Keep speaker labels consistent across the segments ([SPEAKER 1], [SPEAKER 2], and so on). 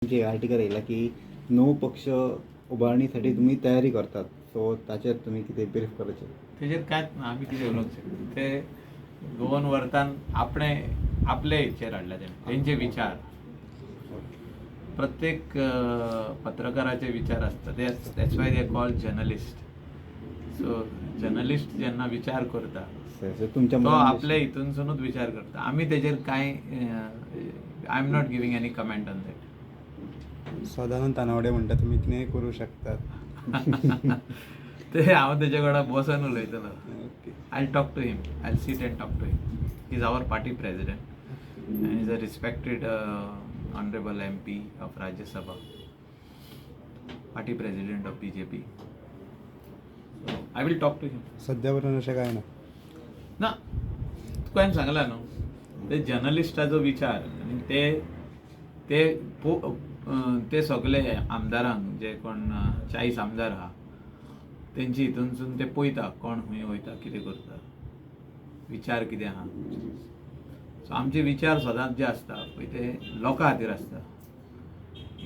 [SPEAKER 1] तुमचे आर्टिकल येयला की नवो पक्ष उबारणीसाठी तुम्ही तयारी करतात, सो ताचेर तुमी कितें ब्रीफ करचें?
[SPEAKER 2] तेजेर कांयच ना. आमी कितें उलोवंक शकता? ते गोवन वर्तान आपणे आपले हेचेर हाडल्या तेणें तेंचे विचार. प्रत्येक पत्रकाराचे विचार आसता. That's why they call journalist. So journalist जेन्ना विचार करता,
[SPEAKER 1] सो तुमच्या
[SPEAKER 2] तो
[SPEAKER 1] मनान
[SPEAKER 2] आपल्या हितूनसुनूच विचार करता. आमी तेजेर कांय, I am not giving any comment on that.
[SPEAKER 3] Sadanand Tanavade म्हणटा, तुमी कितेंय करूं शकतात.
[SPEAKER 2] ते हांव तेजे कडेन बसून उलयतलो.
[SPEAKER 3] Okay.
[SPEAKER 2] I'll talk to him. I'll sit and talk to him. He's our party president and he's a respected honorable MP of Rajya Sabha, party president of BJP. So I will talk to him.
[SPEAKER 3] सध्या पर्यंत अशें कांय ना?
[SPEAKER 2] ना, तुका हांवें सांगला न्हू, ते जर्नलिस्टाचो विचार आनी ते ते ते सगले आमदारांक, जे कोण 40 आमदार आहा, तेंची हितूनसून ते पळयता कोण खंय वयता, कितें करता, विचार कितें आहा. सो आमचे विचार सदांच जे आसता पळय, ते लोकां खातीर आसता.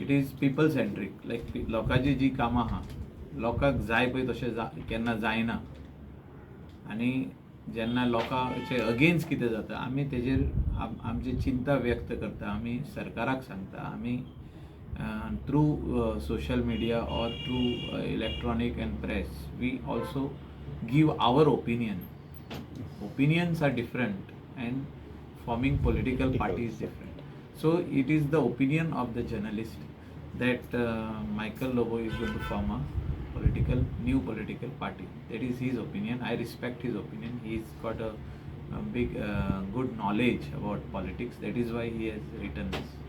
[SPEAKER 2] It is people centric, like लोकांची जी कामां आहा, लोकांक जाय पळय तशें केन्ना जायना आनी जेन्ना लोकांचे अगेन्स्ट कितें जाता, आमी तेजेर आमची चिंता व्यक्त करता. आमी सरकाराक सांगता. आमी through social media or through electronic and press, we also give our opinion. Opinions are different and forming political party is different. So it is the opinion of the journalist that Michael Lobo is going to form a political new political party. That is his opinion. I respect his opinion. He's got a big good knowledge about politics. That is why he has written this.